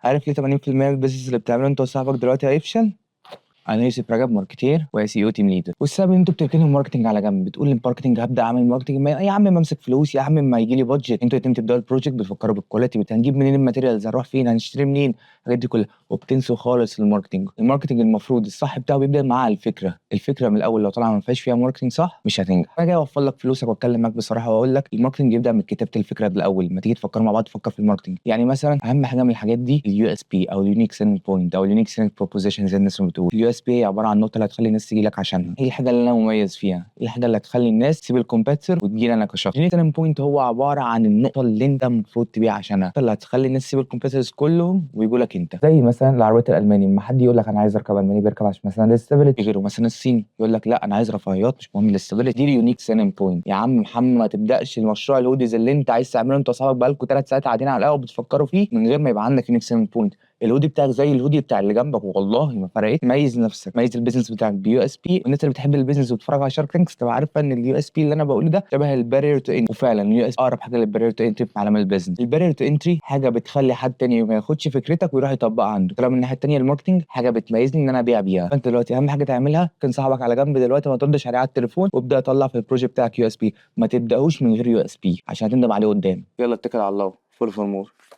عارف ليه 80% من ال business اللي بتعمله انت وصاحبك دلوقتي هيفشل؟ انا يوسف رجب، marketer و SEO team leader. والسبب ان انتوا بتركنوا ال marketing على جنب، بتقول ال marketing هبدا اعمل marketing، ما يا عم ما امسك فلوس، يا عم ما يجي لي budget. انتوا الاتنين تبداوا ال project بتفكروا بال quality، هنجيب منين ال materials، هنروح فين، هنشتري منين، الحاجات دي كلها، وبتنسوا خالص ال marketing. ال marketing المفروض الصح بتاعه بيبدا مع الفكره. الفكرة من الاول لو طالعه ما فيهاش فيها marketing صح مش هتنجح. انا جاي اوفر لك فلوسك واتكلم معاك بصراحة واقول لك ال marketing يبدا من كتابه الفكرة الاول. ما تيجي تفكروا مع بعض تفكر في ال marketing. يعني مثلا اهم حاجة من الحاجات دي ال USP او ال unique selling point او ال unique selling proposition زي الناس ما بتقول. ال USP عبارة عن النقطة اللي هتخلي الناس تيجي لك عشانها. ايه الحاجة اللي انا مميز فيها؟ ايه الحاجة اللي هتخلي الناس تسيب ال competitor وتجي لي انا كشخص؟ ال unique selling point هو عبارة عن النقطة اللي انت المفروض تبيع عشانها، اللي هتخلي الناس تسيب ال competitors كلهم ويجوا لك انت. زي مثلا العربيات الالماني، لما حد يقول لك انا عايز اركب الماني بيركب عشان مثلا ال stability. غيره مثلا الصيني يقول لك لا انا عايز رفاهيات مش مهم ال stability. دي ال unique selling point. يا عم محمد، ما تبداش المشروع ال hoodies اللي انت عايز تعمله انت واصحابك بقالكم 3 ساعات قاعدين على القهوة بتفكروا فيه من غير ما يبقى عندك unique selling point. ال hoodie بتاعك زي الهودي بتاع اللي جنبك، والله ما فرقت. ميز نفسك، ميز ال business بتاعك ب USP. والناس اللي بتحب ال business وبتتفرج على Shark Tanks تبقى عارفه ان ال USP اللي انا بقوله ده شبه ال barrier to entry، وفعلا ال USP اقرب حاجة لل barrier to entry في عالم ال business. ال barrier to entry حاجة بتخلي حد تاني ما ياخدش فكرتك ويروح يطبقها عنده. طلع من الناحية التانية ال marketing حاجة بتميزني ان انا ابيع بيها. فانت دلوقتي اهم حاجة تعملها اركن صاحبك على جنب دلوقتي، ما تردش عليه على التليفون، وابدا طلع في ال project بتاعك USP. ما تبداهوش من غير USP عشان هتندم عليه قدام. يلا اتكل على الله. follow for more.